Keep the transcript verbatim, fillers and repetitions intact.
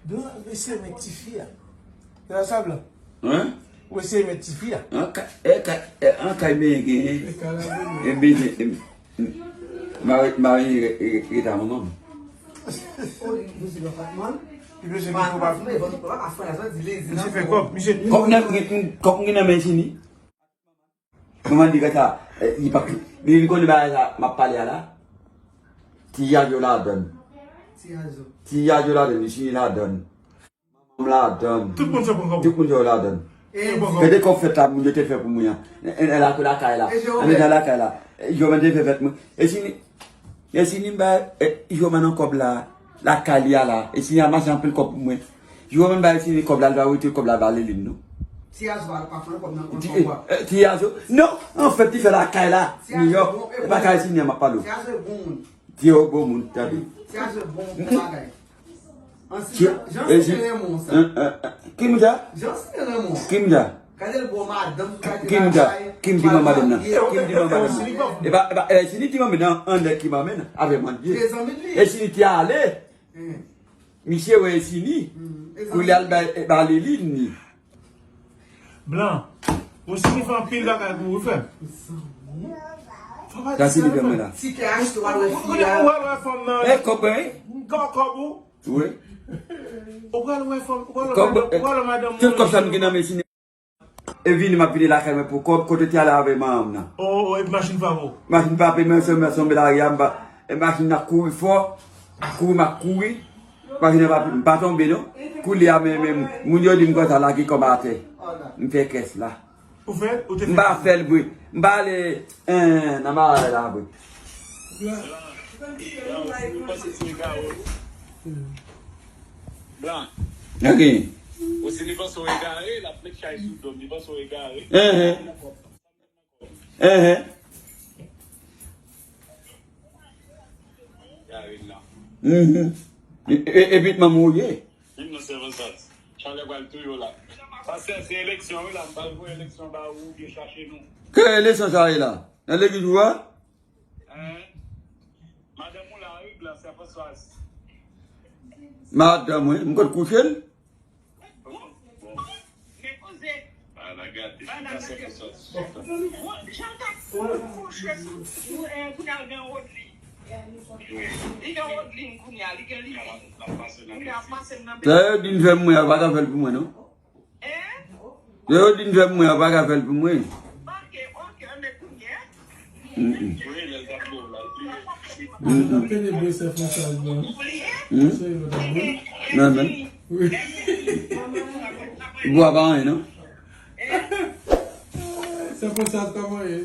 Blan, ou eseye met tifi a. Se pa sa, Blan? Hein? Ou eseye met tifi a. An ka, e ka, e, an kay benyen genyen. E ka la benyen. E benyen, e, mari, mari, e, e, e ta manman. Misye fè kòb, misye. Kòb nan, kòb nan men Chini. Kòman di konsa, eh, li pa, li, li konnen bagay sa m ap pale a la? Ti yayo ladann. Ti yayo. Ti yayo ladann, li fini ladann. Manman m ladann. Tout moun sa pran kòb. Tout moun sa yo ladann. E di. Gade kòb fèt la, moun yo te fè pou mwen an. E, e, e la, lakay la. E Jewòm. An dedan lakay la. E Jewòm te fè fèt mwen. E si ni, e si ni m bay, e, Jewòm nan kòb la, lakay li a la. E si ni a mache anpil kòb pou mwen. Jewòm bay si ni kòb la, li va retire kòb la ba Lelin, non. Ti Azo pa, pa pran kòb nan, pran kòb wa. Eh, Ti Azo. Non, anfèt, li fè lakay la. Ti Azo New York. Bon, e pa kay si ni a m ap pale w. Ti Azo e bon moun. Ti Azo bon moun, tande. Ti Azo e bon bagay. An si, jan si renmen sa. Ki moun sa? Jan si renmen. Ki moun sa? Gade l bò madanm, gade lakay. Ki moun sa? Ki moun di manman madanm nan? Ki moun di manman madanm nan? E pa, e pa, e si ni di manman nan, an nèg ki manman nan, avè manman. E si ni te ale. Misye wè e si ni. Kou li al ba, ba Lelin ni. Blan, ou si ni fè anpil bagay pou ou fè. Sa se li fè mwen la. Ti kè achte w al wè fi a. Ou al wè fanm nan. E kòb mwen. Kòb ou. Wi. Ou pral wè fanm, ou pral wè madanm, ou pral wè madanm. Tout kòb sa m gen nan men si ni. E vini, m ap vini lakay mwen pou kòb, kote te ale avè manman m nan. O, o, epi machin pa pou. Machin pa pou, men se mwen sonbe lari a, m pa, e machin nan kouri fò, kouri m ap kouri. Machin nan pa, m pa tonbe non. Koulye a, men, men, moun yo di m konsa lage kòb atè. M fè kès la. Ou fè, ou te fè. M pa fè l vre. M pa ale, en, nan bagay la vre. Blan. Ok. Ou si li panse w egare, l ap met chay sou do m, li panse w egare. Enhen. Enhen. Egare la. Mhm. E, e, epi manman w ye. Vin nan sèvans. Chalè pral touye w la. Pastè, se eleksyon wi la, m pral voye eleksyon ba ou, oubyen chache nou. Ke eleksyon sa ye la? Nan legliz ou a? Hein? Madanm ou la wi, Blan, sè Françoise. Madanm mwen, m konn kouche l. Bon, bon. Men koze. Ala gate, sa sè Françoise. Bon, jan w t ap fouche pou, pou, eh, pou n al gen Rodli. Li gen Rodlin kounye a, li gen li. Kounye a pase nan. Sa yo di n fè mwen, yo pa ka fè l pou mwen, non. Hein? Sa yo di n fè mwen, yo pa ka fè l pou mwen. Ok, ok, men kounye a. Mm, mm. Mm, mm. Ou bliye? Mm. Sè yo ta bon. Non, men. Wi. Bwa pa anyen, non? Hein? Sè Françoise pa anyen.